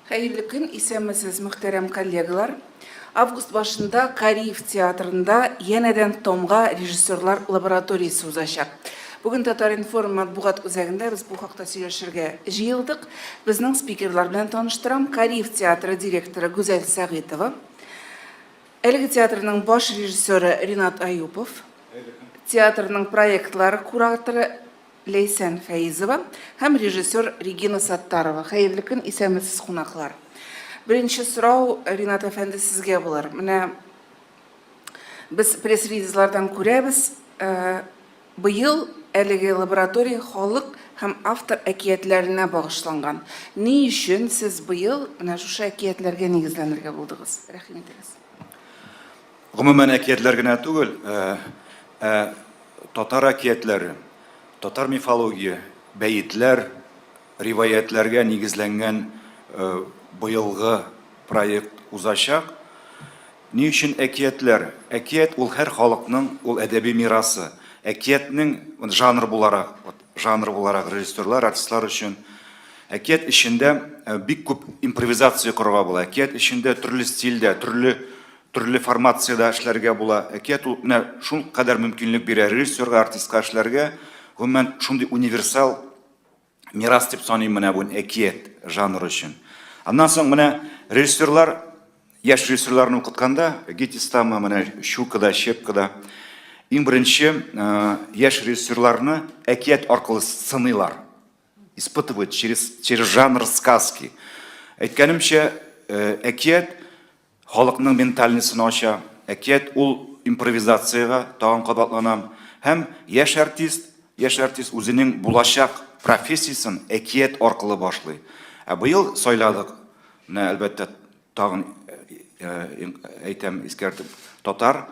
Хәерле көн, исәнмесез, мөхтәрәм коллегалар. Август башында Кариев театрында янәдән Томга режиссерлар лабораториясе узачак. Бүген Татар-информ матбугат үзәгендә без бу хакта сөйләшергә җыелдык. Безнең спикерлар белән таныштырам. Кариев театры директоры Гүзәл Сәгыйтова, әлеге театрның баш режиссеры Ринат Аюпов, театрның проектлар кураторы Ләйсән Фәизова һәм режиссер Регина Саттарова. Хәерле көн, исәнмесез, кунаклар. Беренче сорау, Ринат әфәнде, сезгә булыр. Менә без пресс-релизлардан күрәбез, быел әлеге лаборатория халык һәм автор әкиятләренә багышланган. Ни өчен сез быел менә шушы әкиятләргә нигезләнергә булдыгыз? Рәхим итегез. Гомумән әкиятләр генә түгел, ә татар әкиятләре, татар мифология, бәетләр, риваятьләргә нигезләнгән быелгы проект узачак. Ни өчен әкиятләр? Әкият ул һәр халыкның ул әдәби мирасы. Әкиятнең жанр буларак, жанр буларак режиссерлар, артистлар өчен әкият эчендә бик күп импровизация корырга була. Әкият эчендә төрле стильдә, төрле төрле формациядә эшләргә була. Әкият ул менә шул кадәр мөмкинлек бирә режиссерга, артистка эшләргә. Гомумән, шундый универсал мирас дип саныйм менә бу әкият жанры өчен. Аннан соң менә режиссерлар, яшь режиссерларны укытканда, ГИТИСтамы, менә Щукада, Щепкада, иң беренче яшь режиссерларны әкият аркылы сыныйлар. Испытывают через, через жанр сказки. Әйткәнемчә, әкият Халыкның ментальностен ача. Әкият ул импровизациягә, тагын кабатланам. Һәм яшь артист, яшь артист үзенең булачак профессиясен әкият аркылы башлый. Ә быел сайладык, менә әлбәттә, тагын әйтәм, искәртеп, татар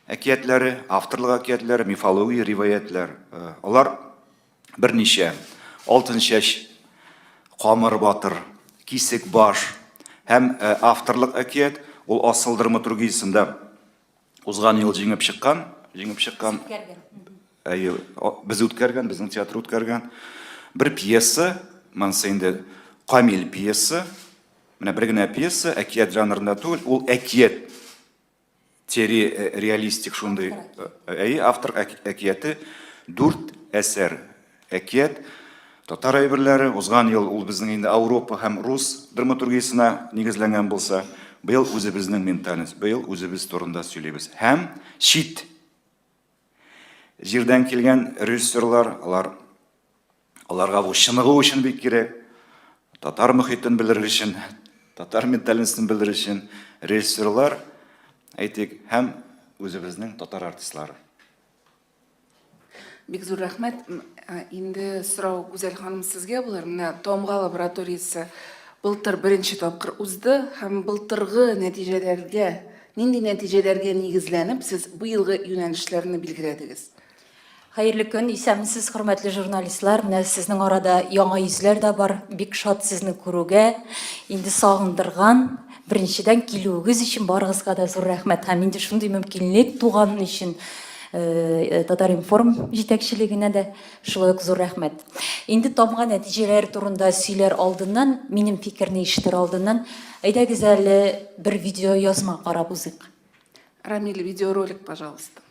әкиятләре, авторлык әкиятләре, мифология, риваятьләр. Алар берничә, Алтынчәч, Камыр батыр, Кисек баш һәм авторлык әкият, ул асыл драматургиясендә узган ел җиңеп чыккан, җиңеп чыккан. Әйе, без үткәргән, безнең театр үткәргән бер пьеса, монысы инде Камил пьеса. Менә бер генә пьеса, әкият жанрында түгел, ул әкият Тери реалистик шундый. Әйе, автор әкияте дүрт әсәр. Әкият татар әйберләре. Узган ел ул безнең инде Ауропа һәм рус драматургиясенә нигезләнгән булса, быел үзебезнең ментальность, быел үзебез турында сөйлибез. Һәм чит җирдән килгән режиссерлар, алар Аларга бу чыныгу өчен бик кирәк. Татар мөхитен белер өчен, татар ментальностен белер өчен режиссерлар, әйтик, һәм үзебезнең татар артистлары. Бик зур рәхмәт. Инде сорау Гүзәл ханым сезгә булыр. Менә Тамга лабораториясе былтыр беренче тапкыр узды һәм былтыргы нәтиҗәләргә, нинди нәтиҗәләргә нигезләнеп сез быелгы юнәлешләрне билгеләдегез? Хәерле көн, исәнмесез, хөрмәтле журналистлар. Менә сезнең арада яңа йөзләр дә бар. Бик шат сезне күрүгә. Инде сагындырган. Беренчедән килүегез өчен барыгызга да зур рәхмәт. Һәм инде шундый мөмкинлек туган өчен э, Татар-информ җитәкчелегенә дә шулай ук зур рәхмәт. Инде тамга нәтиҗәләре турында сөйләр алдыннан, минем фикерне ишетер алдыннан, әйдәгез әле бер видеоязма карап узыйк. Рамиль, видеоролик, пожалуйста.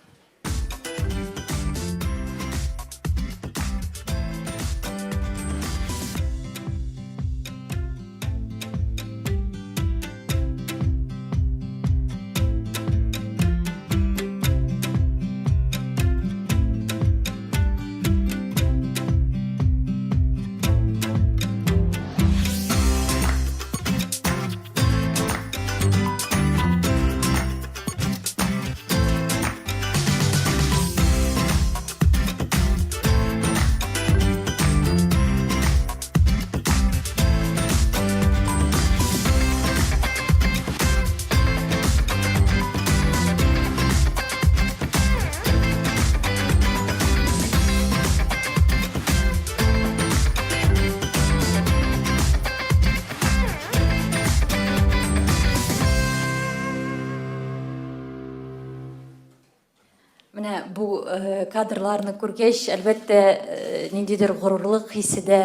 Менә бу э, кадрларны күргәч, әлбәттә, э, ниндидер горурлык хисе дә,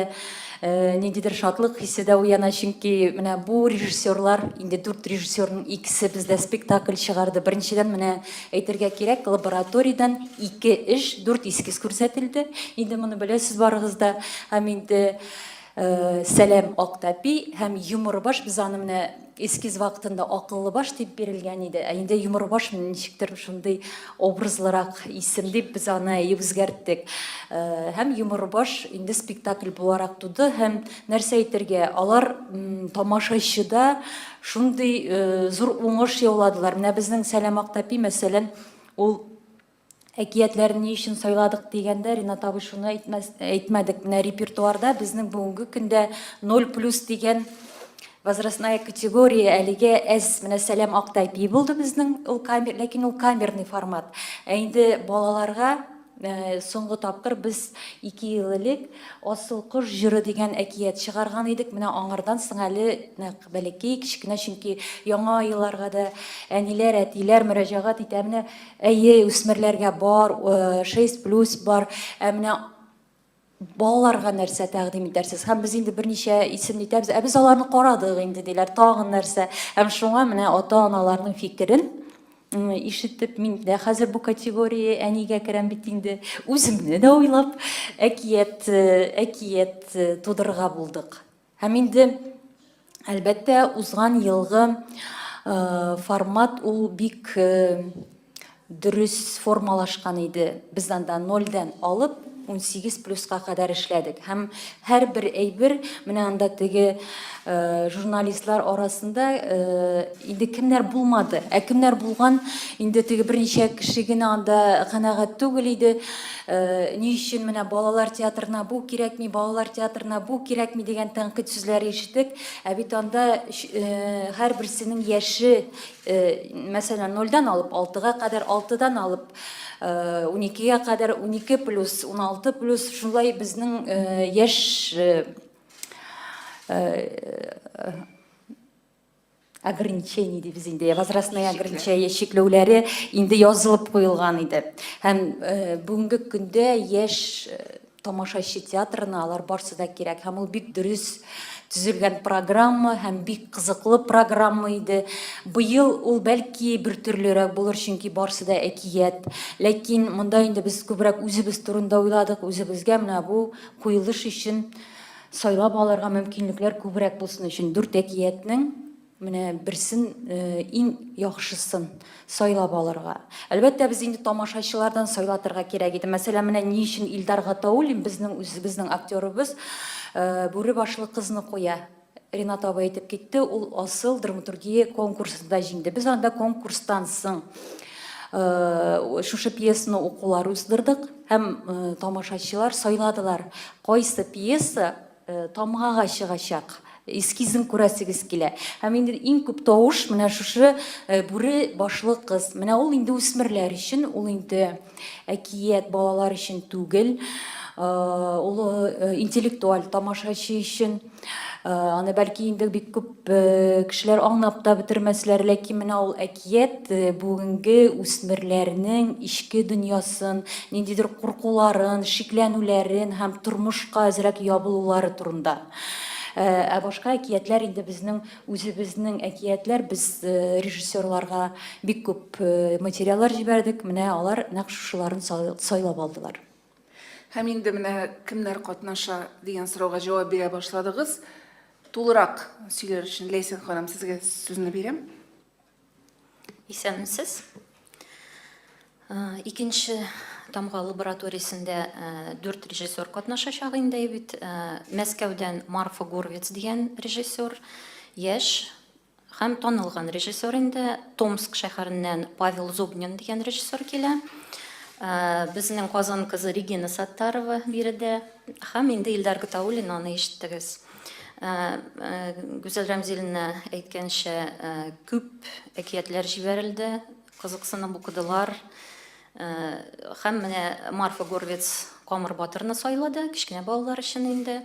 Ниндидер шатлык хисе дә уяна, чөнки менә бу режиссерлар, инде дүрт режиссерның икесе бездә спектакль чыгарды. Беренчедән, менә әйтергә кирәк, лабораториядән ике эш, дүрт эскиз күрсәтелде. Инде моны беләсез барыгыз да. Һәм инде Сәлам Актәпи һәм Йомырыбаш, без аны менә эскиз вакытында акыллы баш дип бирелгән иде. Ә инде Йомырыбаш ничектер шундый образлырак исем дип без аны үзгәрттек. Һәм Йомырыбаш инде спектакль буларак туды һәм нәрсә әйтергә, алар тамашачыда шундый зур уңыш яуладылар. Менә безнең Сәлам Актәпи, мәсәлән, ул Әкиятләрне ни өчен сайладык дигәндә, Ринат абый шуны әйтмәс, әйтмәдек. Менә репертуарда безнең бүгенге көндә 0 плюс дигән возрастная категория әлегә әз. Менә Сәлам Актайпи булды безнең ул камер, ләкин ул камерный формат. Ә инде балаларга э, соңгы тапкыр без 2 ел элек Асыл кош җыры дигән әкият чыгарган идек. Менә аңардан соң әле нәкъ бәләкәй кечкенә, чөнки яңа елларга да әниләр, әтиләр мөрәҗәгать итә. Менә Әйе, үсмерләргә бар, 6 плюс бар. Ә менә балаларга нәрсә тәкъдим итәрсез? Һәм без инде берничә исем әйтәбез. Ә без аларны карадык инде, диләр. Тагын нәрсә? Һәм шуңа менә ата-аналарның фикерен ишетеп, мин дә хәзер бу категория әнигә керәм бит инде. Үземне дә уйлап, әкият, әкият тудырырга булдык. Һәм инде, әлбәттә, узган елгы формат ул бик дөрес формалашкан иде. Без анда нольдән алып 18 плюска кадәр эшләдек. Һәм һәрбер әйбер менә анда теге журналистлар арасында инде кемнәр булмады, ә кемнәр булган, инде теге берничә кеше генә анда канәгать түгел иде. Ни өчен менә балалар театрына бу кирәкми, балалар театрына бу кирәкми дигән тәнкыйть сүзләре ишеттек. Ә бит анда һәрберсенең яше, мәсәлән, нольдән алып алтыга кадәр, алтыдан алып уникегә кадәр, 12 плюс, 16 плюс, шулай безнең яшь ограничений дибез инде, возрастные ограничения, чикләүләре инде язылып куелган иде. Һәм э, бүгенге көндә яшь э, тамашачы театрына алар барсы да кирәк. Һәм ул бик дөрес төзелгән программа һәм бик кызыклы программа иде. Быел ул бәлки бер төрлерәк булыр, чөнки барсы да әкият. Ләкин монда инде без күбрәк үзебез турында уйладык, үзебезгә менә бу куелыш өчен Сайлап алырга мөмкинлекләр күбрәк булсын өчен дүрт әкиятнең менә берсен э, иң яхшысын сайлап алырга. Әлбәттә, без инде тамашачылардан сайлатырга кирәк иде. Мәсәлән, менә ни өчен Илдар Гатауллин безнең үзебезнең актерыбыз э, Бүре башлы кызны куя. Ренат абый әйтеп китте, ул асыл драматургия конкурсында җиңде. Без анда конкурстан соң э, шушы пьесаны укулар уздырдык һәм э, тамашачылар сайладылар, кайсы пьеса э, тамгага чыгачак. Эскизын күрәсегез килә. Һәм инде иң күп тавыш менә шушы бүре башлы кыз. Менә ул инде үсмерләр өчен, ул инде әкият балалар өчен түгел. Ул интеллектуаль тамашачы өчен. Аны бәлки инде бик күп кешеләр аңлап та бетермәсләр, ләкин менә ул әкият бүгенге үсмерләрнең эчке дөньясын, ниндидер куркуларын, шикләнүләрен һәм тормышка әзрәк ябылулары турында. Ә башка әкиятләр инде безнең Үзебезнең әкиятләр, без режиссерларга бик күп материаллар җибәрдек, менә алар нәкъ шушыларын сайлап алдылар. Һәм инде менә кемнәр катнаша дигән сорауга җавап бирә башладыгыз. Тулырак сөйләр өчен Ләйсән ханым, сезгә сүзне бирәм. Исәнмесез. Икенче тамга лабораториясендә дүрт режиссер катнашачак инде бит. Мәскәүдән Марфа Гурвиц дигән режиссер, яшь һәм танылган режиссер инде. Томск шәһәреннән Павел Зубнин дигән режиссер килә. Безнең Казан кызы Регина Саттарова биредә. Һәм инде Илдар Гатауллин, аны ишеттегез. Гүзәл Рәмзиловна әйткәнчә, күп әкиятләр җибәрелде. Кызыксынып укыдылар. Һәм менә Марфа Горвиц Камыр батырны сайлады, кечкенә балалар өчен инде.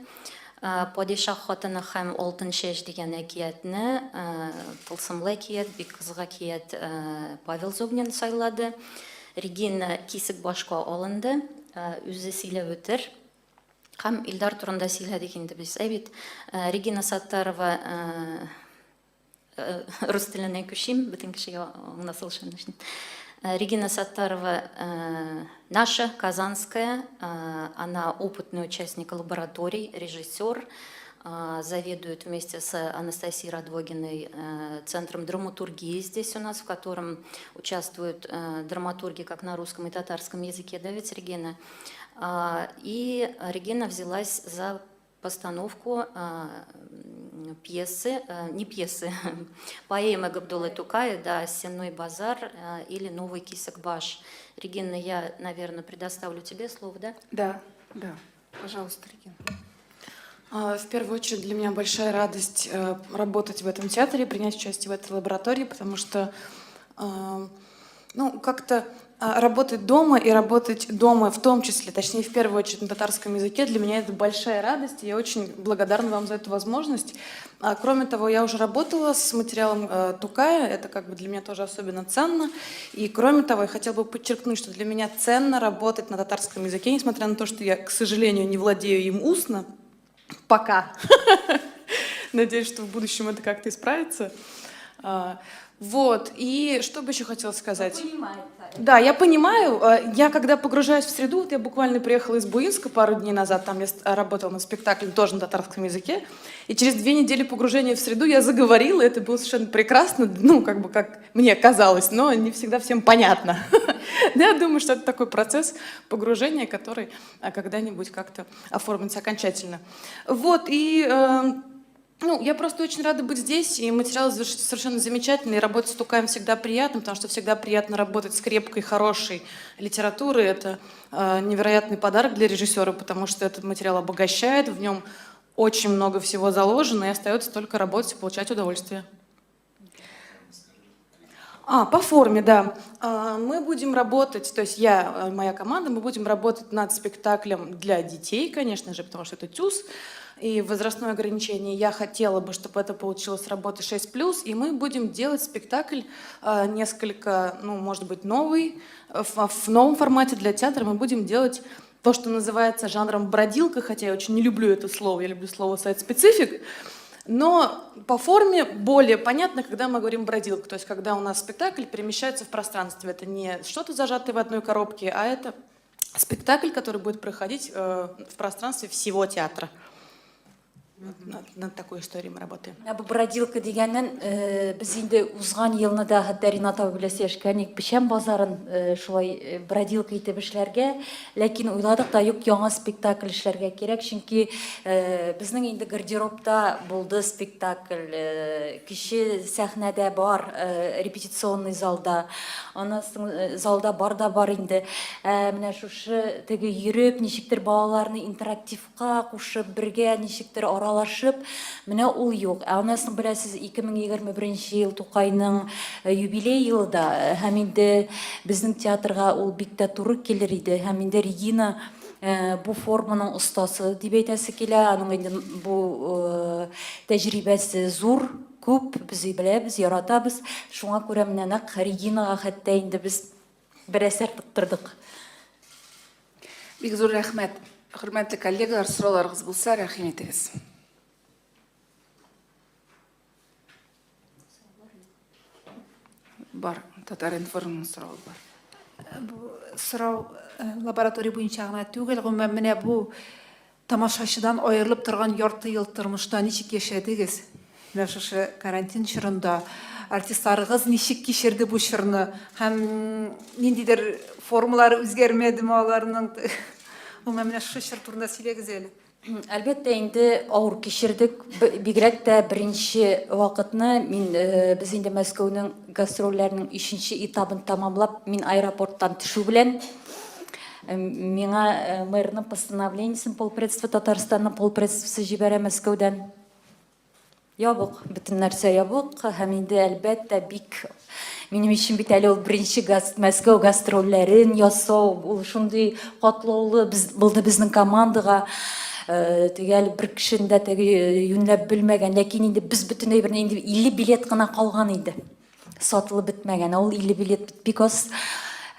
Падишаһ хатыны һәм Алтын чәч дигән әкиятне, тылсымлы әкият, бик кызык әкият, Павел Зобнин сайлады. Регина Кисек башка алынды, үзе сөйләп үтер. Һәм Илдар турында сөйләдек инде без. Ә бит Регина Саттарова рус теленә күчим, бөтен кешегә аңлашылсын өчен. Регина Саттарова наша, казанская, она опытный участник лабораторий, режиссер, заведует вместе с Анастасией Радвогиной Центром драматургии здесь у нас, в котором участвуют драматурги как на русском и татарском языке, да ведь, Регина? И Регина взялась за постановку пьесы, не пьесы, поэмы Габдуллы Тукая, да, «Сенной базар» или «Новый Кисекбаш». Регина, я, наверное, предоставлю тебе слово, да? Да. Пожалуйста, Регина. В первую очередь для меня большая радость работать в этом театре, принять участие в этой лаборатории, потому что ну, как-то работать дома и работать дома в том числе, точнее, в первую очередь на татарском языке, для меня это большая радость, и я очень благодарна вам за эту возможность. Кроме того, я уже работала с материалом Тукая, это как бы для меня тоже особенно ценно. И кроме того, я хотела бы подчеркнуть, что для меня ценно работать на татарском языке, несмотря на то, что я, к сожалению, не владею им устно, пока. Надеюсь, что в будущем это как-то исправится. Вот, и что бы еще хотела сказать? Понимает. Да, я понимаю. Я когда погружаюсь в среду, вот я буквально приехала из Буинска пару дней назад, там я работала над спектаклем тоже на татарском языке, и через 2 недели погружения в среду я заговорила, это было совершенно прекрасно, ну, как бы, как мне казалось, но не всегда всем понятно. Да, я думаю, что это такой процесс погружения, который когда-нибудь как-то оформится окончательно. Вот, и ну, я просто очень рада быть здесь, и материал совершенно замечательный, и работать с Тукаем всегда приятно, потому что всегда приятно работать с крепкой, хорошей литературой. Это невероятный подарок для режиссера, потому что этот материал обогащает, в нем очень много всего заложено, и остается только работать и получать удовольствие. По форме, да. Мы будем работать, то есть я, моя команда, мы будем работать над спектаклем для детей, конечно же, потому что это ТЮЗ и возрастное ограничение. Я хотела бы, чтобы это получилось работа 6+, и мы будем делать спектакль несколько, ну, может быть, новый, в новом формате для театра. Мы будем делать то, что называется жанром бродилка, хотя я очень не люблю это слово, я люблю слово site-specific, но по форме более понятно, когда мы говорим бродилка, то есть когда у нас спектакль перемещается в пространстве. Это не что-то зажатое в одной коробке, а это спектакль, который будет проходить в пространстве всего театра. Над такой историей мы работаем. Менә бу бродилка дигәннән без инде узган елны да хәтта Ринат абый белән сөйләшкән идек, Печән базарын шулай бродилка итеп эшләргә, ләкин уйладык та, юк, яңа спектакль эшләргә кирәк, чөнки безнең инде гардеробта булды спектакль, кече сәхнәдә бар, репетиционный залда, аннан соң залда бар да бар инде. Ә менә шушы теге йөреп, ничектер балаларны интерактивка кушып, бергә ничектер аралашып, менә ул юк. Ә аннан соң, беләсез, 2021 ел Тукайның юбилей елы да, һәм инде безнең театрга ул бик тә туры килер иде. Һәм инде Регина бу форманың остасы дип әйтәсе килә. Аның инде бу тәҗрибәсе зур, күп, без беләбез, яратабыз. Шуңа күрә менә нәкъ Регинага хәтта инде без бер әсәр тоттырдык. Бик зур рәхмәт. Хөрмәтле коллегалар, сорауларыгыз булса, рәхим итегез. Бар, Татар-информның соравы бар. Бу сорау лаборатория буенча гына түгел, гомумән менә бу тамашачыдан аерылып торган ярты ел тормышта ничек яшәдегез? Менә шушы карантин чорында артистларыгыз ничек кичерде бу чорны һәм ниндидер формалары үзгәрмәдеме аларның? Гомумән менә шушы чор турында сөйләгез әле. Әлбәттә инде авыр кичердек, бигрәк тә беренче вакытны мин без инде Мәскәүнең гастрольләренең өченче этабын тәмамлап, мин аэропорттан төшү белән миңа мэрның постановлениесен полпредство Татарстанның полпредствосы җибәрә Мәскәүдән. Ябык, бөтен нәрсә ябык һәм инде әлбәттә бик минем өчен бит әле ул беренче гас, Мәскәү гастрольләрен ясау, ул шундый катлаулы без, булды безнең командага. Теге әле бер кешене дә теге юньләп белмәгән, ләкин инде без бөтенләй бер инде 50 билет кына калган иде. Сатылып бетмәгән. Ә ул 50 билет бит бик аз.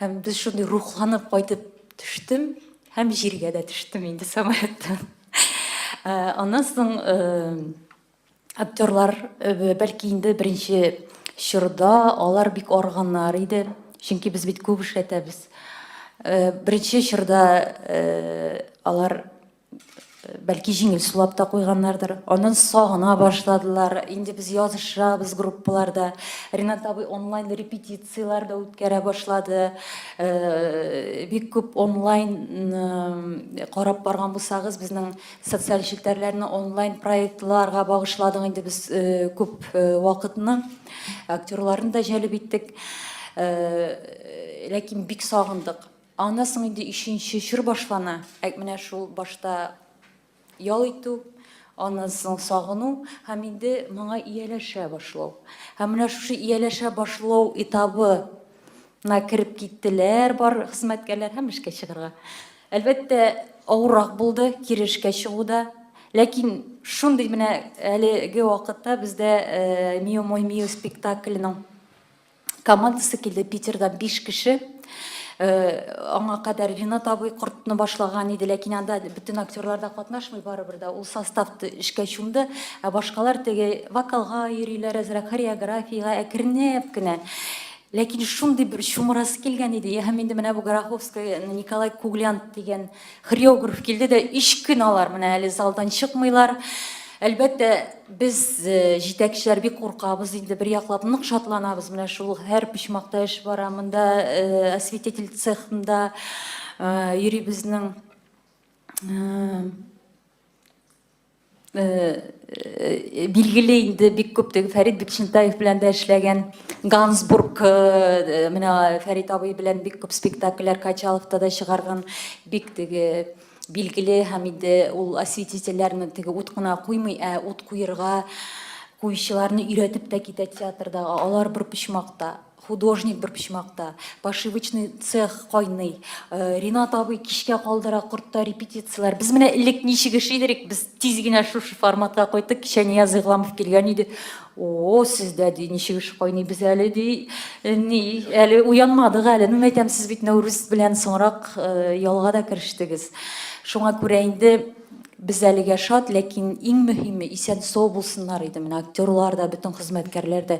Һәм без шундый рухланып кайтып төштем. Һәм җиргә дә төштем инде самолеттан. Аннан соң актерлар, бәлки инде беренче чорда алар бик арыганнар иде. Чөнки без бит күп эшләтәбез. Беренче чорда алар бәлки җиңел сулап та куйганнардыр. Аннан сагына башладылар. Инде без язышабыз группаларда. Ринат абый онлайн репетицияләр дә үткәрә башлады. Э, бик күп онлайн э, карап барган булсагыз, безнең социаль челтәрләрне онлайн проектларга багышладык инде без э, күп вакытны. Актерларны да җәлеп иттек. Ләкин бик сагындык. Аннан соң инде өченче чор башлана. Ә менә шул башта ял итү, аннан соң сагыну һәм инде моңа ияләшә башлау. Һәм менә шушы ияләшә башлау этабына кереп киттеләр бар хезмәткәрләр һәм эшкә чыгарга. Әлбәттә, авыррак булды кире эшкә чыгу да. Ләкин шундый менә әлеге вакытта бездә э, Мио мой мио спектакленең Командасы килде Питердан 5 кеше. Э, аңа кадәр Ринат абый кортны башлаган иде, ләкин анда бөтен актерлар да катнашмый барыбер дә. Ул состав эшкә чумды, ә башкалар теге вокалга йөриләр әзрәк, хореографиягә әкренләп кенә. Ләкин шундый бер чумырасы килгән иде. Һәм инде менә бу Гороховская Николай Куглянт дигән Хореограф килде дә, өч көн алар менә әле залдан чыкмыйлар. Әлбәттә, без э, җитәкчеләр бик куркабыз инде, бер яклап нык шатланабыз. Менә шул һәр почмакта эш бара. Монда э, осветитель цехында э, йөри безнең Э, билгеле инде бик күп теге Фәрит Бикчәнтаев белән дә эшләгән Гансбург э, менә Фәрит абый белән бик күп спектакльләр Качаловта да чыгарган бик теге билгеле һәм инде ул осветительләрне теге ут кына куймый, ә ут куерга куючыларны өйрәтеп тә китә театрда. Алар бер почмакта. Художник бер почмакта, пошивочный цех кайный. Э, Ринат абый кичкә калдыра кортта репетицияләр. Без менә элек ничек эшли идек, без тиз генә шушы форматка кайттык. Кичә Нияз Игъламов килгән иде. О, сездә ди, ничек эш кайный без әле ди. Э, ни, әле уянмадык әле. Ну, әйтәм, сез бит Нәүрүз белән соңрак э, ялга да керештегез. Шуңа күрә инде Без әлегә шат, ләкин иң мөһиме, исән-сау булсыннар иде. Менә актерлар да, бөтен хезмәткәрләр дә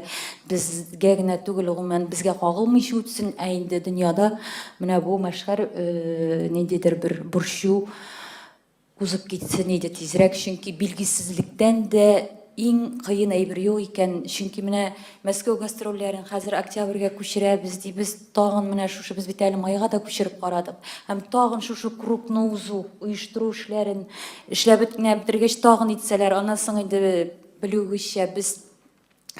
безгә генә түгел, гомумән, безгә кагылмыйча үтсен, ә инде дөньяда менә бу мәшһәр э, ниндидер бер борчу узып китсен иде тизрәк, чөнки билгесезлектән дә иң кыен әйбер юк икән. Чөнки менә Мәскәү гастрольләрен хәзер октябрьгә күчерәбез дибез. Тагын менә шушы без бит әле майга да күчереп карадык. Һәм тагын шушы кругны узу, оештыру эшләрен эшләп беткән бетергәч тагын итсәләр, аннан соң инде белүегезчә без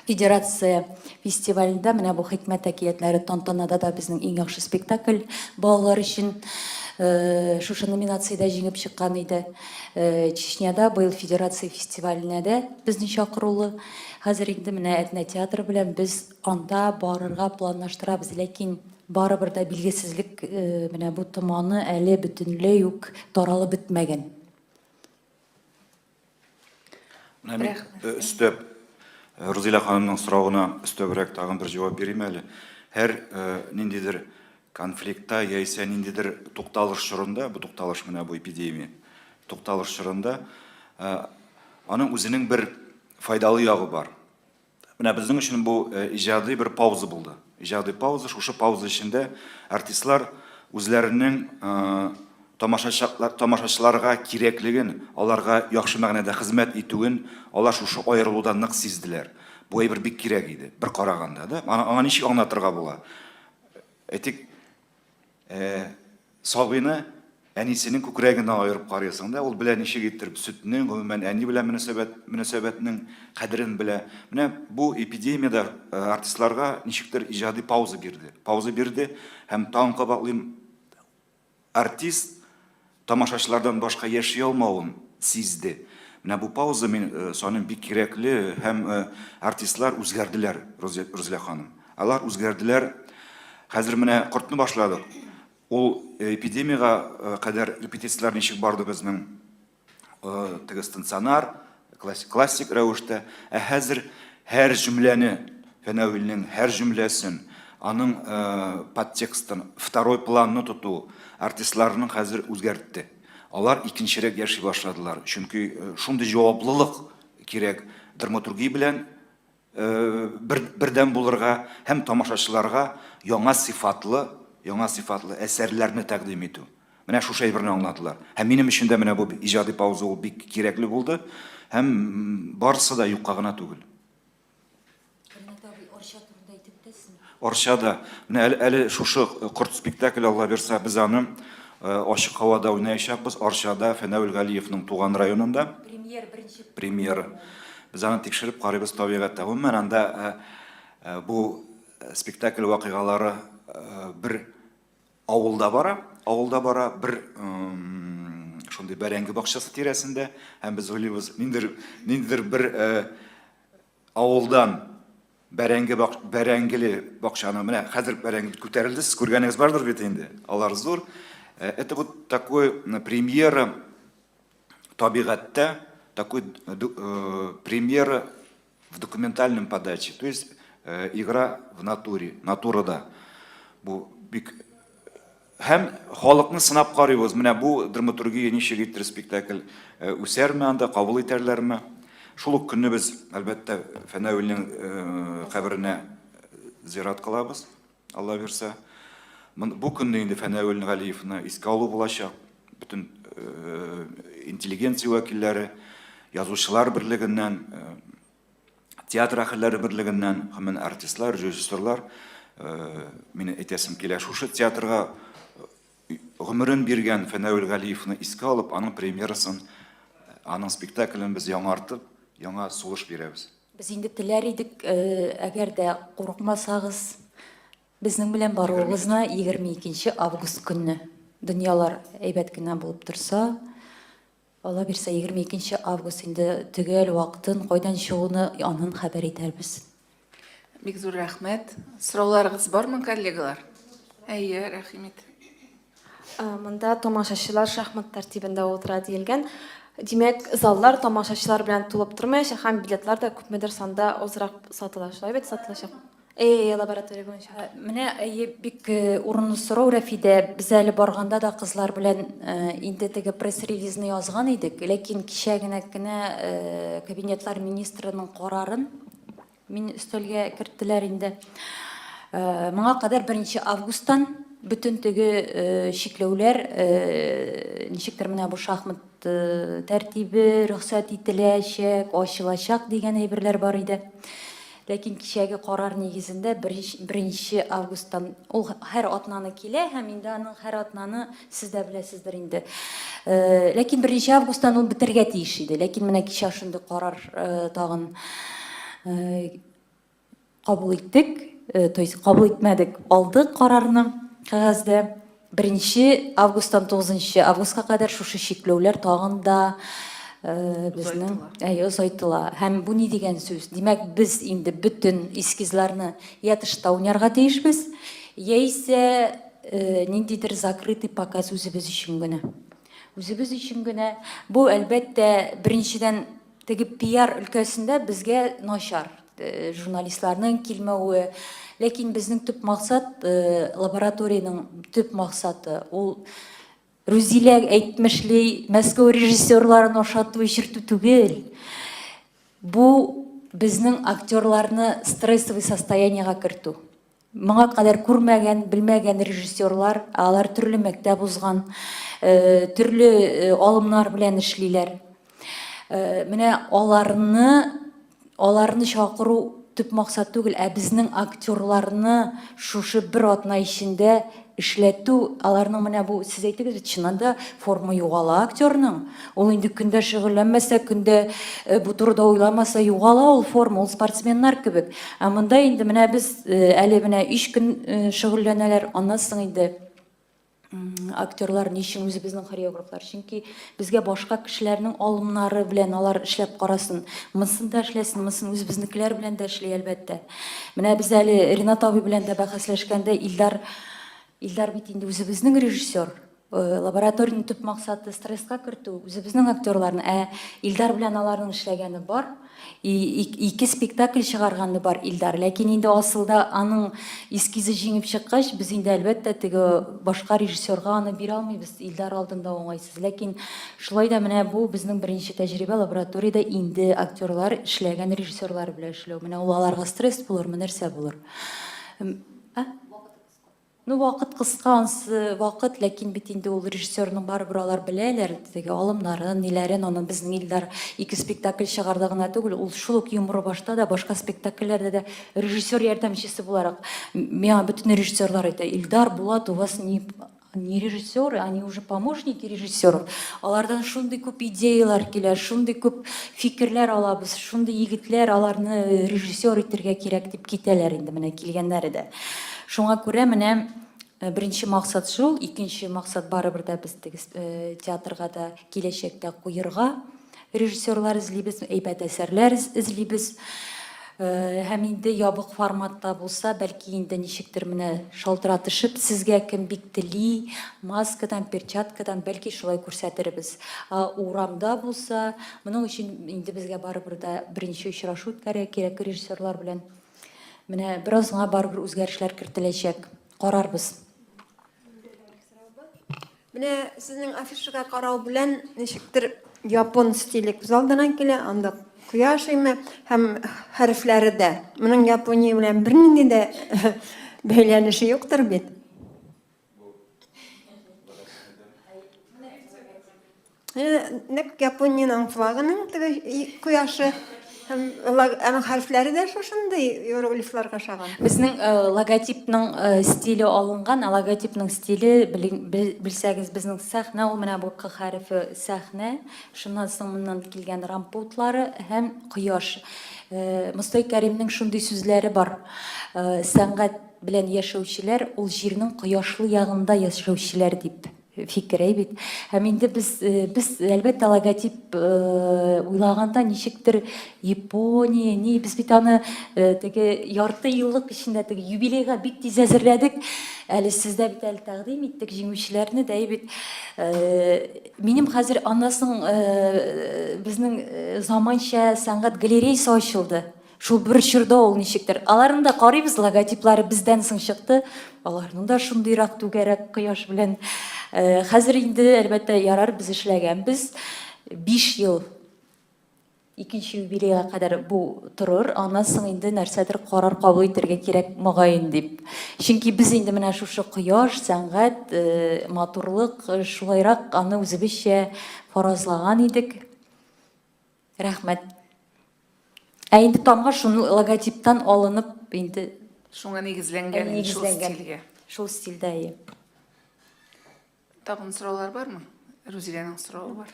Федерация фестивалендә менә бу Хикмәт әкиятләре тантанада да безнең иң яхшы спектакль балалар өчен э, шушы номинациядә җиңеп чыккан иде. Э, Чечняда быел федерация фестиваленә дә безне чакырулы. Хәзер инде менә Әтнә театры белән без анда барырга планлаштырабыз, ләкин барыбер дә билгесезлек э, менә бу томаны әле бөтенләй үк таралып бетмәгән. Менә мин э, өстәп э, Рузилә ханымның соравына өстәбрәк тагын бер җавап бирим әле. Һәр ниндидер конфликтта яисә ниндидер тукталыш чорында, бу тукталыш менә бу эпидемия, тукталыш чорында аның үзенең бер файдалы ягы бар. Менә безнең өчен бу э, иҗади бер пауза булды. Иҗади пауза, шушы пауза эчендә артистлар үзләренең э, тамашачыларга кирәклеген, аларга яхшы мәгънәдә хезмәт итүен алар шушы аерылудан нык сизделәр. Бу әйбер бик кирәк иде, бер караганда да. Аңа ничек аңлатырга була? Әйтик, э, Сабыйны әнисенең күкрәгеннән аерып карыйсың да, ул белә ничек иттереп сөтнең, гомумән, әни белән мөнәсәбәт, мөнәсәбәтнең кадерен белә. Менә бу эпидемия дә э, артистларга ничектер иҗади пауза бирде. Пауза бирде һәм тагын кабатлыйм, артист тамашачылардан башка яши алмавын сизде. Менә бу пауза мин э, саныйм бик кирәкле һәм э, артистлар үзгәрделәр, Рузилә ханым. Алар үзгәрделәр. Хәзер менә кортны башладык. Ул э, эпидемиягә э, кадәр репетицияләр ничек барды безнең э, теге стационар, классик рәвештә. Ә хәзер һәр җөмләне, Фәнәвилнең һәр җөмләсен, аның подтекстын, второй планны тоту артистларның хәзер үзгәртте. Алар икенчерәк яши башладылар. Чөнки шундый җаваплылык кирәк драматургия белән бер, бердәм булырга һәм тамашачыларга яңа сыйфатлы, яңа сыйфатлы әсәрләрне тәкъдим итү. Менә шушы әйберне аңладылар. Һәм минем өчен дә менә бу иҗади пауза ул бик кирәкле булды. Һәм барысы да юкка гына түгел. Ренат абый, Арча турында әйтеп үтәсезме? Арчада, менә әле, әле шушы Корт спектакле, Алла бирса, без аны ачык һавада уйнаячакбыз. Арчада, Фәнәвил Галиевның туган районында. Премьер, беренче. Премьера. Без аны тикшереп карыйбыз табигатьтә. Гомумән, анда бу спектакль вакыйгалары бер авылда бара, авылда бара, бер шундый бәрәңге бакчасы тирәсендә. Һәм без уйлыйбыз, ниндидер, ниндидер бер Авылдан бәрәңге бак, бәрәңгеле бакчаны, менә хәзер бәрәңге бит күтәрелде, сез күргәнегез бардыр бит инде. Алар зур. Э, это вот такой премьера табигатьтә, такой э, премьера в документальном подаче, то есть э, игра в натуре, натурада. Бу бик Һәм халыкны сынап карыйбыз, менә бу драматургия ничек итер спектакль э, үсәрме анда, кабул итәрләрме? Шул ук көнне без, әлбәттә, Фәнәвилнең э, каберенә зират кылабыз, Алла бирсә. Бу көнне инде Фәнәвил Галиевны искә алу булачак. Бөтен э, интеллигенция вәкилләре, язучылар берлегеннән, Театр әһелләре берлегеннән, гомумән артистлар, режиссерлар, мин әйтәсем килә, шушы театрга гомерен биргән Фәнәвил Галиевны искә алып, аның премьерасын, аның спектаклен без яңартып, яңа сулыш бирәбез. Без инде теләр идек, әгәр дә курыкмасагыз, безнең белән баруыгызны 22 август көнне. Дөньялар әйбәт кенә булып торса, Алла бирсә, 22 нче август инде төгәл вакытын, кайдан чыгуны анын хәбәр итәрбез. Бик зур рәхмәт. Сорауларыгыз бармы, коллегалар? Әйе, рәхим ит. Монда тамашачылар шахмат тәртибендә утыра диелгән. Димәк, заллар тамашачылар белән тулып тормаячак һәм билетлар да күпмедер санда азрак сатыла. Шулай бит, сатылачак? Әйе, лаборатория буенча. Э, менә әйе, бик э, урынлы сорау, Рәфидә. Без әле барганда да кызлар белән э, инде теге пресс-релизны язган идек, ләкин кичә генә генә кабинетлар министрының карарын мин өстәлгә керттеләр инде. Моңа кадәр 1 августтан бөтен теге чикләүләр ничектер менә бу шахмат тәртибе рөхсәт ителәчәк, ачылачак дигән әйберләр бар иде. Ләкин кичәге карар нигезендә беренче августтан ул һәр атнаны килә һәм инде аның һәр атнаны сез дә беләсездер инде. Э, ләкин беренче августтан ул бетәргә тиеш иде. Ләкин менә кичә шундый карар э, тагын э, кабул иттек, то есть кабул итмәдек, алдык карарны кәгазьдә. Беренче августтан тугызынчы августка кадәр шушы чикләүләр тагын да э, безнең әйе озайтыла. Һәм бу ни дигән сүз? Димәк, без инде бөтен эскизларны я тышта уйнарга тиешбез, яисә э, ниндидер закрытый показ үзебез өчен генә. Үзебез өчен генә. Бу, әлбәттә, беренчедән Теге пиар өлкәсендә безгә начар, э, журналистларның килмәве. Ләкин безнең төп максат, э, лабораториянең төп максаты ул Рузилә әйтмешли, Мәскәү режиссерларын ашату, эчертү түгел. Бу безнең актерларны стрессовый состояниега кертү. Моңа кадәр күрмәгән, белмәгән режиссерлар, алар төрле мәктәп узган, э, төрле э, алымнар белән эшлиләр. Э, менә аларны аларны чакыру төп максат түгел, ә безнең актерларны шушы бер атна эчендә эшләтү, аларның менә бу, сез әйтегез бит, чыннан да форма югала актерның. Ул инде көндә шөгыльләнмәсә, көндә э, бу турыда уйламаса, югала ул форма, ул спортсменнар кебек. Ә монда инде менә без э, әле менә өч көн э, шөгыльләнәләр, аннан соң инде актерлар ни өчен үзебезнең хореографлар? Чөнки безгә башка кешеләрнең алымнары белән алар эшләп карасын. Монысын да эшләсен, монысын үзебезнекеләр белән дә эшли, әлбәттә. Менә без әле Ренат абый белән дә бәхәсләшкәндә Илдар Илдар бит инде үзебезнең режиссер. Лабораториянең төп максаты стресска кертү, үзебезнең актерларны, ә Илдар белән аларның эшләгәне бар. Ике спектакль чыгарганы бар Илдар. Ләкин инде асылда аның эскизы җиңеп чыккач, без инде әлбәттә теге башка режиссерга аны бирә алмыйбыз. Илдар алдында уңайсыз. Ләкин шулай да менә бу безнең беренче тәҗрибә лабораториядә инде актерлар эшләгән режиссерлар белән эшләү. Менә ул аларга стресс булырмы, нәрсә булыр? Ә? Ну, вакыт кыска, ансы вакыт, ләкин бит инде ул режиссерның барыбер алар беләләр, теге алымнарын, ниләрен, аны безнең Илдар ике спектакль чыгарды гына түгел, ул шул ук Йомры башта да, башка спектакльләрдә дә режиссер ярдәмчесе буларак, миңа бөтен режиссерлар әйтә, Илдар, Булат, у вас не не режиссеры, они уже помощники режиссеров. Алардан шундый күп идеялар килә, шундый күп фикерләр алабыз, шундый егетләр, аларны режиссер итергә кирәк дип китәләр инде менә килгәннәре дә. Шуңа күрә менә э, беренче максат шул, икенче максат барыбер дә без теге э, театрга да киләчәктә куерга режиссерлар эзлибез, әйбәт әсәрләр эзлибез. Э, һәм инде ябык форматта булса, бәлки инде ничектер менә шалтыратышып сезгә кем бик тели, маскадан, перчаткадан, бәлки шулай күрсәтербез. Ә урамда булса, моның өчен инде безгә барыбер дә беренче очрашу үткәрергә кирәк режиссерлар белән. Менә бераз гына барыбер үзгәрешләр кертеләчәк. Карарбыз. Менә сезнең афишага карау белән ничектер япон стиле күз алдына килә, анда кояш име һәм хәрефләре дә. Моның Япония белән бернинди дә бәйләнеше юктыр бит. Нәкъ Япониянең флагының теге кояшы һәм аның хәрефләре дә шушындый иероглифларга ошаган. Безнең логотипның стиле алынган, ә логотипның стиле, белсәгез, безнең сәхнә ул менә бу К хәрефе сәхнә, шуннан соң моннан килгән рампа утлары һәм кояш. Мостай Кәримнең шундый сүзләре бар. Сәнгать белән яшәүчеләр ул җирнең кояшлы ягында яшәүчеләр дип. Фикер әй бит. Һәм инде без, э, без әлбәттә логотип э, уйлаганда ничектер Япония, ни, без бит аны э, теге ярты еллык эчендә теге юбилейга бик тиз әзерләдек. Әле сездә бит әле тәкъдим иттек җиңүчеләрне дә бит. Минем хәзер аннан соң безнең заманча сәнгать галереясы ачылды. Шул бер чорда ул ничектер. Аларны да карыйбыз, логотиплары бездән соң чыкты. Аларның да шундыйрак түгәрәк кояш белән. Э, хәзер инде, әлбәттә, ярар, без эшләгәнбез. 5 ел икенче юбилейга кадәр бу торыр, аннан соң инде нәрсәдер карар кабул итәргә кирәк мөгаен дип. Чөнки без инде менә шушы кояш, сәнгать, э, матурлык э, шулайрак аны үзебезчә фаразлаган идек. Рәхмәт. Ә инде тамга шуны логотиптан алынып инде Шуңа нигезләнгән инде, шул стильгә. Шул стильдә, әйе. Тагын сораулар бармы? Рузиләнең соравы бар.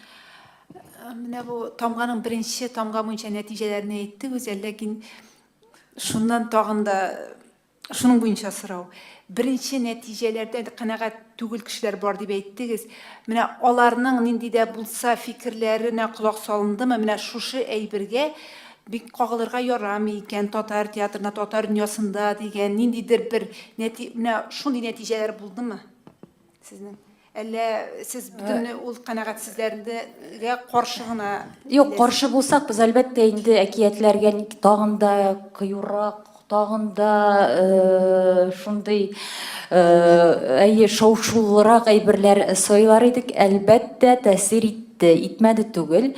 Менә бу тамганың беренче тамга буенча нәтиҗәләрне әйтте Гүзәл, ләкин шуннан тагын да Шуның буенча сорау. Беренче нәтиҗәләрдән канәгать түгел кешеләр бар дип әйттегез. Менә аларның нинди дә булса фикерләренә колак салындымы? Менә шушы әйбергә бик кагылырга ярамый икән татар театрына, татар дөньясында дигән ниндидер бер нәти менә шундый нәтиҗәләр булдымы сезнең? Әллә сез бөтенләй ул канәгатьсезләргә каршы гына? Юк, каршы булсак, без әлбәттә инде әкиятләргә тагын да кыюрак, тагын да э, шундый э, әйе, шау-шулырак әйберләр сайлар идек. Әлбәттә, тәэсир итте, итмәде түгел.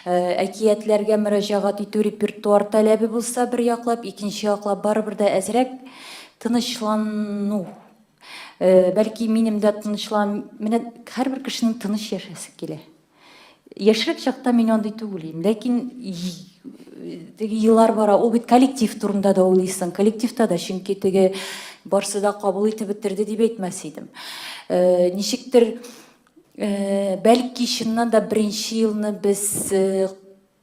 Э, әкиятләргә мөрәҗәгать итү репертуар таләбе булса бер яклап, икенче яклап барыбер дә әзрәк тынычлану Э, бәлки минем дә тынычлан, менә һәрбер кешенең тыныч яшәсе килә. Яшьрәк чакта мин андый түгел идем, ләкин теге еллар бара, ул бит коллектив турында да уйлыйсың, коллективта да, чөнки теге барсы да кабул итеп бетерде дип әйтмәс идем. Э, ничектер, э, бәлки чыннан да беренче елны без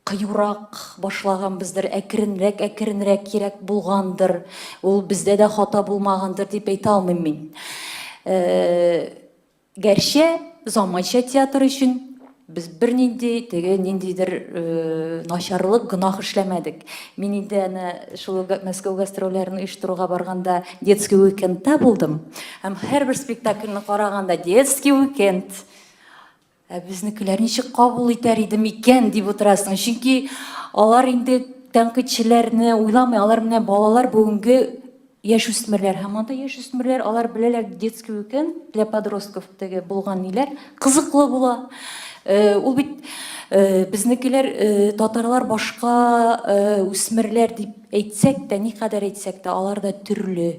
кыюрак башлаганбыздыр, әкренрәк, әкренрәк кирәк булгандыр. Ул бездә дә хата булмагандыр дип әйтә алмыйм мин. Э, гәрчә заманча театр өчен Без бернинди теге ниндидер э, начарлык, гөнаһ эшләмәдек. Мин инде әнә шул Мәскәү гастрольләрен оештыруга барганда детский уикендта булдым. Һәм һәрбер спектакльне караганда детский уикенд. Ә безнекеләр ничек кабул итәр иде микән дип утырасың. Чөнки алар инде тәнкыйтьчеләрне уйламый, алар менә балалар бүгенге яшүсмерләр һәм анда яшүсмерләр алар беләләр детский уикенд для подростков теге булган ниләр кызыклы була. Э, ул бит э, безнекеләр э, татарлар башка үсмерләр дип әйтсәк тә, никадәр әйтсәк тә, алар да төрле.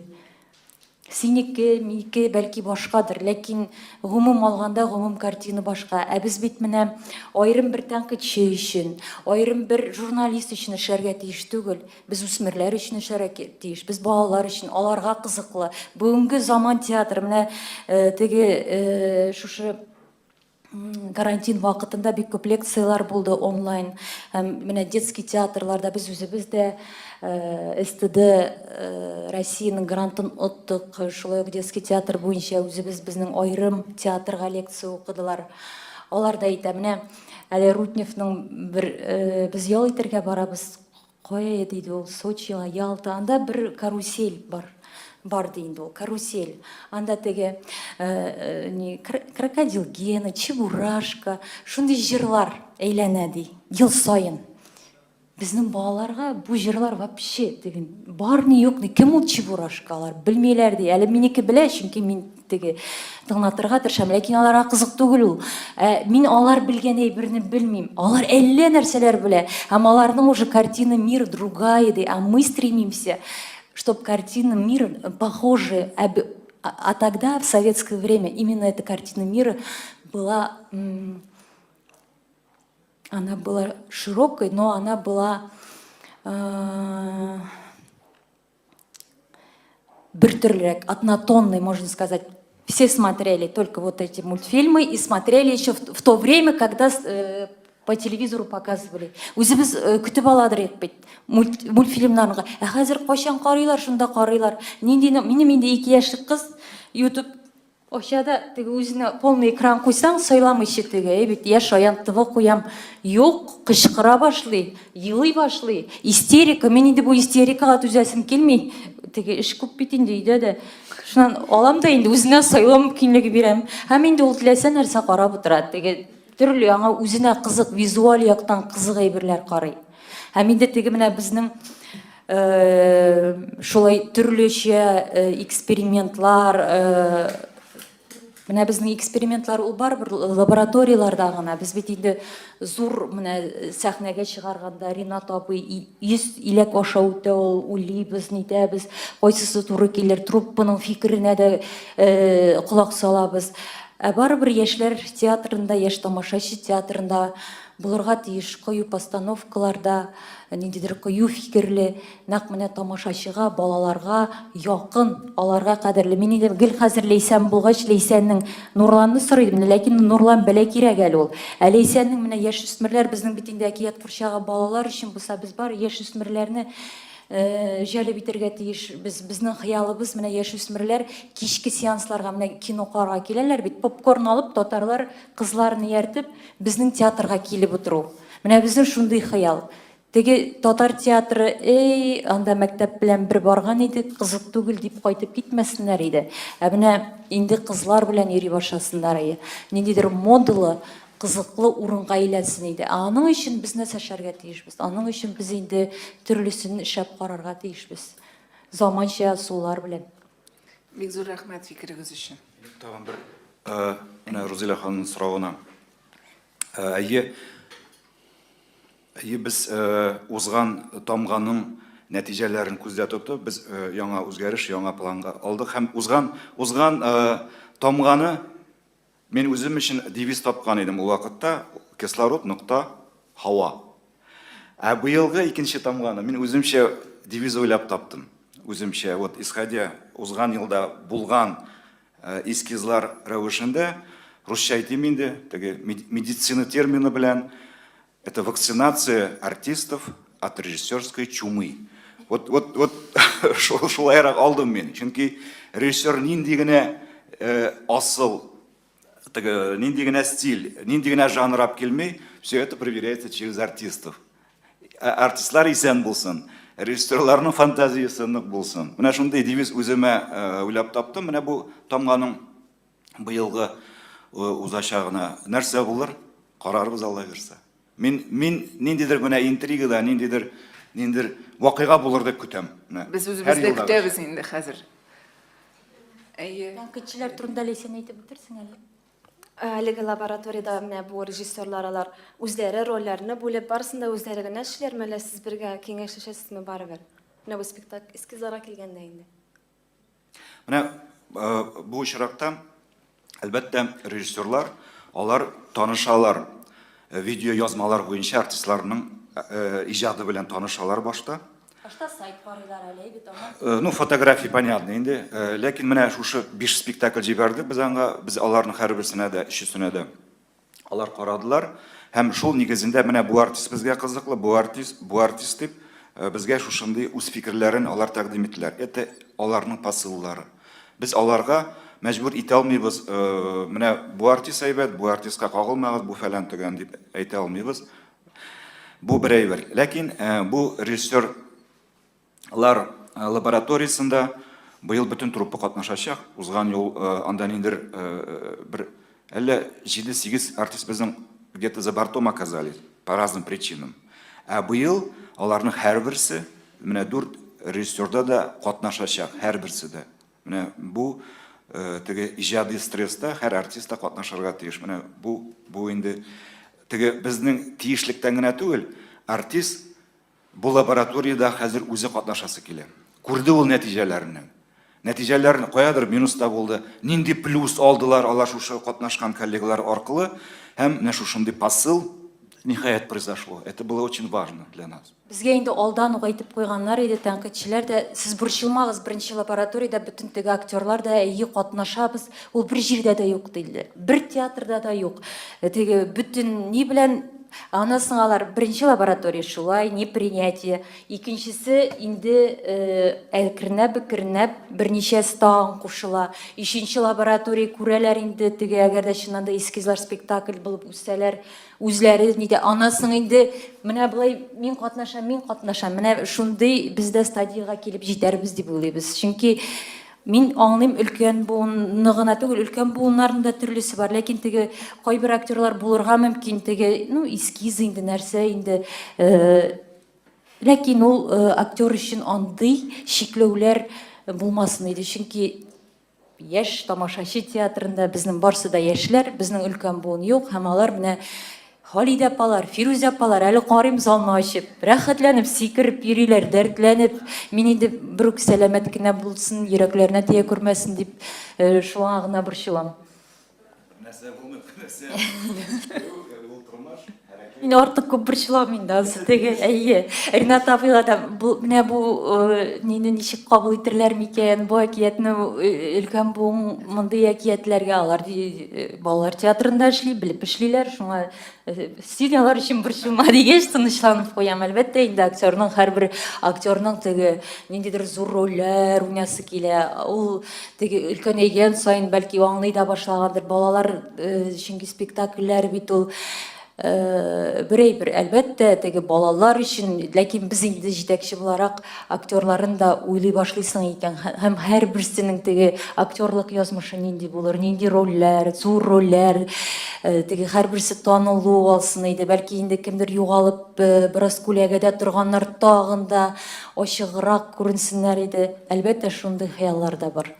Синеке, минеке, бәлки башкадыр, ләкин гомум алганда гомум картина башка. Ә без бит менә аерым бер тәнкыйтьче өчен, аерым бер журналист өчен эшләргә тиеш түгел. Без үсмерләр өчен эшләргә тиеш, без балалар өчен, аларга кызыклы. Бүгенге заман театры менә э, теге э, шушы карантин вакытында бик күп лекцияләр булды онлайн. Һәм менә детский театрларда без үзебез дә э, СТД э, Россиянең грантын оттык. Шулай ук детский театр буенча үзебез безнең аерым театрга лекция укыдылар. Алар да әйтә, менә әле Рудневның бер э, без ял итәргә барабыз, Кая диде ул, Сочига, Ялта, анда бер карусель бар. Бар ди инде ул, карусель. Анда теге э, э, ни, крокодил Гена, Чебурашка, шундый җырлар әйләнә ди, ел саен. Безнең балаларга бу җырлар вообще теге бар ни юк ни, кем ул Чебурашка, алар белмиләр ди. Әле минеке белә, чөнки мин теге тыңлатырга тырышам, ләкин аларга кызык түгел ул. Ә, мин алар белгән әйберне белмим. Алар әллә нәрсәләр белә. Һәм аларның уже картина мира другая, ди. А мы стремимся, чтобы картина мира похожая. А, а тогда, в советское время, именно эта картина мира была... Она была широкой, но она была... Э, бертөрлерәк, однотонный, можно сказать. Все смотрели только вот эти мультфильмы и смотрели еще в, в то время, когда э, по телевизору показывали. Үзебез э, көтеп аладыр идек бит мульт, мультфильмнарны. Ә хәзер кайчан карыйлар, шунда карыйлар. Нинди, минем инде 2 яшьлек кыз YouTube Ача да теге үзенә полный экран куйсаң, сайламыйча теге, әй бит, я Шаян ТВ куям. Юк, кычкыра башлый, елый башлый. Истерика, мин инде бу истерикага түзәсем килми. Теге эш күп бит инде өйдә дә. Шуннан алам да инде үзенә сайлау мөмкинлеге бирәм. Һәм инде ул теләсә нәрсә карап утыра. Теге төрле аңа үзенә кызык, визуаль яктан кызык әйберләр карый. Һәм инде теге менә безнең Э, шулай төрлечә э, экспериментлар э, менә безнең экспериментлар ул барыбер лабораторияләрдә гына без бит инде зур менә сәхнәгә чыгарганда Ринат абый 100 иләк аша үтә ул уйлыйбыз нитәбез кайсысы туры килер труппаның фикеренә дә колак салабыз ә барыбер яшьләр театрында яшь тамашачы театрында булырга тиеш кыю постановкаларда ниндидер кыю фикерле, нәкъ менә тамашачыга, балаларга якын, аларга кадерле. Мин инде гел хәзер Ләйсән булгач, Ләйсәннең Нурланны сорый идем, ләкин Нурлан бәлә кирәк әле ул. Ә Ләйсәннең менә яшүсмерләр, безнең бит инде әкият курчагы балалар өчен булса, без бар яшүсмерләрне э, җәлеп итәргә тиеш. Без безнең хыялыбыз менә яшүсмерләр кичке сеансларга менә кино карарга киләләр бит, попкорн алып татарлар кызларын ияртеп безнең театрга килеп утыру. Менә безнең шундый хыял. Теге татар театры, эй, анда мәктәп белән бер барган идек, кызык түгел дип кайтып китмәсеннәр иде. Ә менә инде кызлар белән йөри башласыннар иде. Ниндидер модалы, кызыклы урынга әйләнсен иде. Ә аның өчен без нәрсә эшләргә тиешбез? Аның өчен без инде төрлесен эшләп карарга тиешбез. Заманча ысуллар белән. Бик зур рәхмәт фикерегез өчен. Тагын бер, э, менә Рузилә ханымның соравына. Э, әйе, әйе, без э, узган тамганың нәтиҗәләрен күздә тотып, без э, яңа үзгәреш, яңа планга алдык һәм узган узган тамганы мин үзем өчен девиз тапкан идем ул вакытта кислород нокта һава. Ә быелгы икенче тамганы мин үземчә девиз уйлап таптым. Үземчә, вот исходя узган елда булган Э, эскизлар рәвешендә, русча әйтим инде, теге медицина термины белән, это вакцинация артистов от режиссерской чумы. Вот, вот, вот шулайрак алдым мин. Чөнки режиссер нинди генә э, асыл теге нинди генә стиль, нинди генә жанр алып килми, все это проверяется через артистов. Ә артистлар исән булсын, режиссерларның фантазиясе нык булсын. Менә шундый девиз үземә э, уйлап таптым. Менә бу тамганың быелгы э, узачагына нәрсә булыр, карарбыз Алла бирсә. Мин мин ниндидер менә интригада, ниндидер ниндидер вакыйга булыр дип көтәм. Менә. Без үзебез дә көтәбез инде хәзер. Әйе. Тәнкыйтьчеләр турында Ләйсән әйтеп үтерсең әле. Әлеге лабораториядә менә бу режиссерлар алар үзләре рольләрне бүлеп, барысын да үзләре генә эшлиләрме, әллә сез бергә киңәшләшәсезме барыбер? Менә бу спектакль эскизларга килгәндә инде. Менә бу очракта, әлбәттә, режиссерлар, алар танышалар, видео язмалар буенча артистларның иҗады белән танышалар башта. Башта сайт карыйлар әле, бит аннан. Ну, фотография понятно инде. Ләкин менә шушы 5 спектакль җибәрдек без аңа, без аларның һәрберсенә дә, өчесенә дә Алар карадылар һәм шул нигезендә менә бу артист безгә кызыклы, бу артист, бу артист дип э, безгә шушындый үз фикерләрен алар тәкъдим иттеләр. Это аларның посыллары. Без аларга мәҗбүр итә алмыйбыз, э, менә бу артист әйбәт, бу артистка кагылмагыз, бу фәлән төгән дип әйтә алмыйбыз. Бу бер әйбер. Ләкин э, бу режиссер Лар лабораториясендә быел бөтен труппа катнашачак. Узган ел анда ниндер бер әллә 7-8 артист безнең где-то за бортом оказались по разным причинам. Ә быел аларның һәрберсе менә дүрт режиссерда да катнашачак, һәрберсе дә. Менә бу теге иҗади стресста һәр артист та катнашырга тиеш. Менә бу бу инде теге безнең тиешлектән генә түгел, артист Бу лабораториядә хәзер үзе катнашасы килә. Күрде ул нәтиҗәләрне. Нәтиҗәләр каядыр минуста булды. Нинди плюс алдылар алар шушы катнашкан коллегалар аркылы. Һәм менә шушындый посыл, ниһаять, произошло. Это было очень важно для нас. Безгә инде алдан ук әйтеп куйганнар иде тәнкыйтьчеләр дә, сез борчылмагыз, беренче лабораториядә бөтен теге актерлар да, әйе, катнашабыз, ул бер җирдә дә юк, диделәр. Бер театрда да юк. Теге бөтен ни белән Аннан соң алар беренче лаборатория шулай, не принятие. Икенчесе инде әкренләп-әкренләп берничәсе тагын кушыла. Өченче лаборатория күрәләр инде теге, әгәр дә чыннан да эскизлар спектакль булып үссәләр, үзләре нидә. Аннан соң инде менә болай мин катнашам, мин катнашам. Менә шундый без дә стадиягә килеп җитәрбез дип уйлыйбыз. Чөнки Мин аңлыйм, өлкән буынны гына түгел, өлкән буыннарның да төрлесе бар. Ләкин теге кайбер актерлар булырга мөмкин, теге, ну, эскиз инде, нәрсә инде. Э, ләкин ул э, актер өчен андый чикләүләр булмасын иде. Чөнки яшь тамашачы театрында безнең барсы да яшьләр, безнең өлкән буын юк, һәм алар менә Халидә апалар, Фирүзә апалар, әле карыйм залны ачып, рәхәтләнеп сикереп йөриләр, дәртләнеп. Мин инде берүк сәламәт кенә булсын, йөрәкләренә тия күрмәсен дип, э, шуңа гына борчылам. Нәрсә булмый, нәрсә. Ул тормыш, хәрәкәт. Мин артык күп борчылам инде ансы теге, әйе. Ринат абыйга да бу менә бу э, нине ничек кабул итерләр микән, бу әкиятне э, өлкән буын мондый әкиятләргә алар э, балалар театрында эшли, белеп эшлиләр, шуңа э, син алар өчен борчылма дигәч тынычланып куям. Әлбәттә инде актерның һәрбер актерның теге ниндидер зур рольләр уйнасы килә. Ул теге өлкәнәйгән саен бәлки аңлый да башлагандыр. Балалар э, чөнки спектакльләр бит ул Э, бер әйбер, әлбәттә, теге балалар өчен, ләкин без инде җитәкче буларак актерларын да уйлый башлыйсың икән һәм һәрберсенең теге актерлык язмышы нинди булыр, нинди рольләр, зур рольләр, э, теге һәрберсе танылу алсын иде. Бәлки инде кемдер югалып, э, бераз күләгәдә торганнар тагын да ачыграк күренсеннәр иде. Әлбәттә, шундый хыяллар да бар.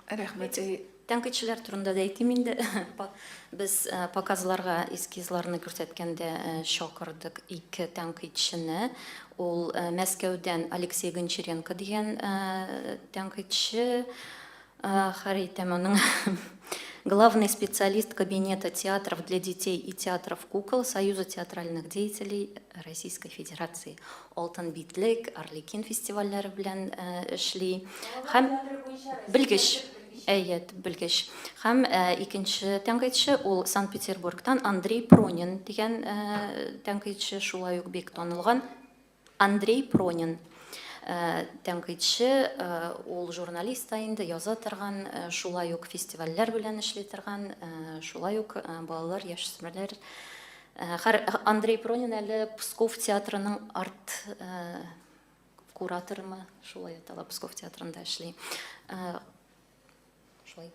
Рәхмәт. Тәнкыйтьчеләр турында да әйтим инде. Без э, показларга эскизларны күрсәткәндә э, чакырдык ике тәнкыйтьчене. Ул э, Мәскәүдән Алексей Гончаренко дигән тәнкыйтьче, хәр әйтәм аның главный специалист кабинета театров для детей и театров кукол Союза театральных деятелей Российской Федерации. Алтын битлек, Арлекин фестивальләре белән эшли. Һәм белгеч, әйе, белгеч. Һәм икенче тәнкыйтьче ул Санкт-Петербургтан Андрей Пронин дигән тәнкыйтьче, шулай ук бик танылган. Андрей Пронин. тәнкыйтьче, ул журналист та инде, яза торган, шулай ук фестивальләр белән эшли торган, шулай ук балалар, яшүсмерләр. Хәр Андрей Пронин әле Псков театрының арт кураторымы, шулай атала, Псков театрында эшли. Шулай.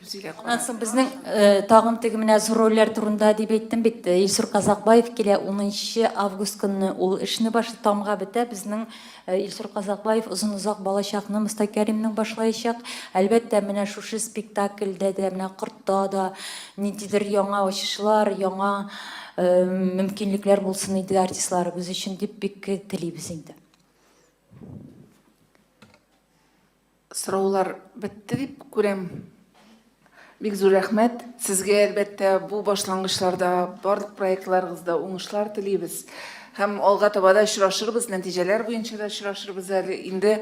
Зилә Аннан соң безнең э, тагын теге менә зур рольләр турында дип әйттем бит. Э, Илсур Казакбаев килә 10 август көнне ул эшне башлый, тамга бетә. Безнең э, Илсур Казакбаев озын-озак балачакны Мостай Кәримнең башлаячак. Әлбәттә, менә шушы спектакльдә дә, менә Кортта да ниндидер яңа ачышлар, яңа э, мөмкинлекләр булсын иде артистларыбыз өчен дип бик телибез инде. Сораулар бетте дип күрәм. Бик зур рәхмәт. Сезгә, әлбәттә, бу башлангычларда, барлык проектларыгызда уңышлар телибез. Һәм алга таба да очрашырбыз, нәтиҗәләр буенча да очрашырбыз әле. Инде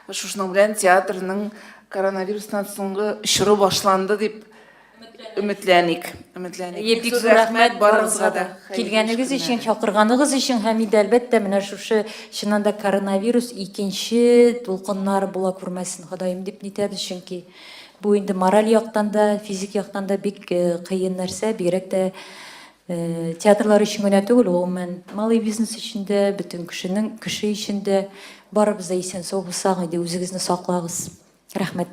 шушының белән театрның коронавирустан соңгы чоры башланды дип Өметләник. Өметләник. Әйе, бик зур рәхмәт барыгызга да. Килгәнегез өчен, чакырганыгыз өчен һәм инде әлбәттә менә шушы чыннан да коронавирус икенче дулкыннар була күрмәсен, Ходаем дип нитәбез, чөнки бу инде мораль яктан да, физик яктан да бик э, кыен нәрсә, бигрәк тә э, театрлар өчен генә түгел, гомумән малый бизнес өчен дә, бөтен кешенең кеше өчен дә барыбыз да исән-сау булсак иде, үзегезне саклагыз. Рәхмәт.